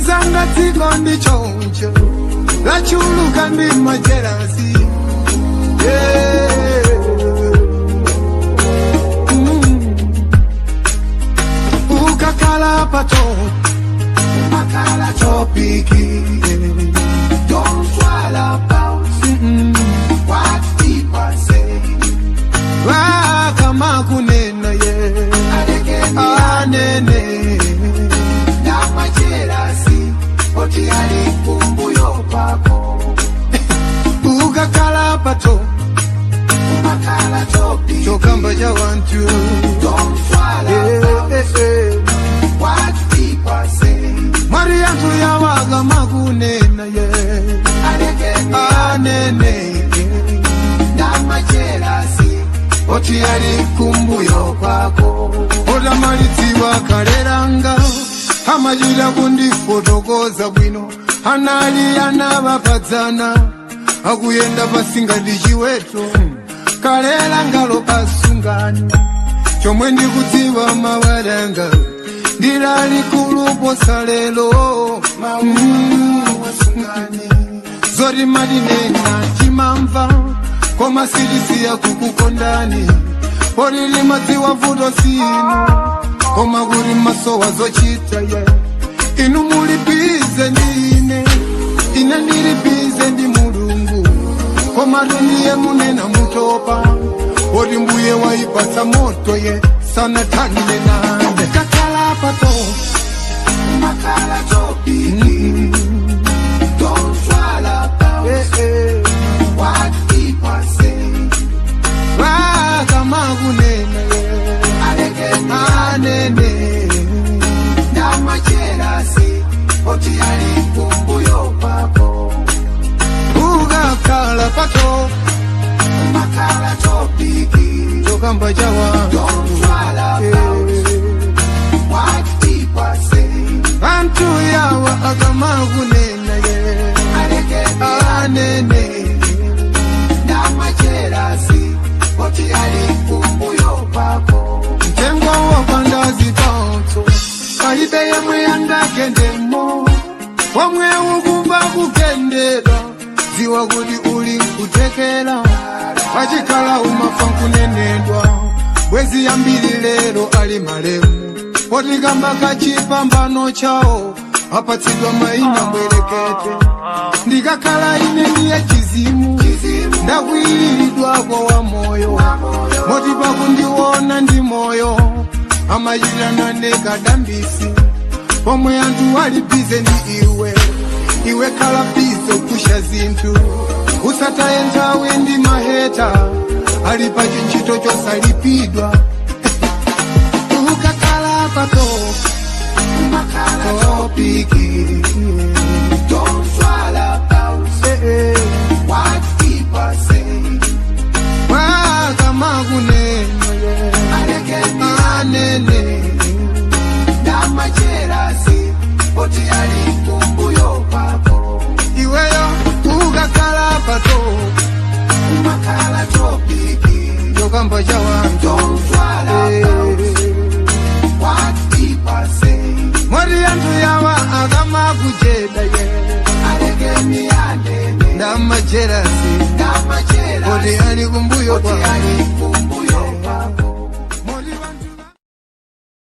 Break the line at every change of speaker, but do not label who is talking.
Anzanga, dziko ndi choncho, lachuluka ndi ma jealous, yeah. Ukakhala pa top, umakhala topic.
Don't swallow about what people say.
Akamakunena ye,
Alekeni
anene.
Nama jealous, oti ali kumbuyo kwako.
Ukakhala pa top,
Umakhala topic.
Chokamba cha wanthu.
Don't swallow about what people say.
Mwari anthu yawa akamakunena ye,
Alekeni
anene.
Nama jealous, oti ali kumbuyo kwako.
Otamalidziwa kaleranga amachita kundifotokoza bwino, anali anavapadzana akuyenda pasingati chiweto kalelangalo pasungani. Chomwe ndikudziwa, mawaranga ndilalikulu posa lero.
Wasungani.
Zoti matinena chimamva, koma sitisiya kukukondani. Poti limadziwa vuto sinu, koma kuti masowa zochita ye. Inu muli busy ndine, ine ndili busy ndi Mulungu. Koma tundiye munena mutopa, poti mbuye waipatsa moto ye sanathanile nande. Kakhala pa top,
Umakhala topic. Don't swallow about what people say.
Akamakunena ye,
Alekeni
anene.
Nama jealous, oti ali kumbuyo kwako.
Ukakhala pa top,
Umakhala topic.
Chokamba chawa.
Don't swallow about what people say.
Anthu yawa akamakunena ye,
Alekeni
anene.
Nama jealous, oti ali kumbuyo kwako.
Mtengo wopanda zipatso palibe yemwe yangagendemo. Pomwe ukumva kugendedwa, dziwa kuti uli nkutekera. Pachikhala umafa nkunenedwa, bwezi yambiri lero ali malemu. Poti kamba kachipambano chawo apatsidwa mayina mbwerekete. Ndikakhala ine ndiye chizimu, ndakwiriridwako wa moyo. Moti pakundiona ndi moyo amachitana nekadambisi. Pomwe anthu ali busy ndi iwe, iwe khala busy kusha zinthu. Usataye nthawi ndi ma hater ali pa chintchito chosalipidwa. Ukakhala pa top,
Umakhala
topic.
Don't swallow about what people say.
Akamakunena ye,
Alekeni
anene.
Nama jealous, oti ali kumbuyo kwako.
Iweyo ukakhala pa top,
Umakhala topic.
Chokamba cha wanthu.
Don't swallow about what people say.
Moti anthu yawa akamakujeda ye,
Alekeni anene.
Nama jealous,
Nama jealous,
oti ali kumbuyo
oti
kwa
ali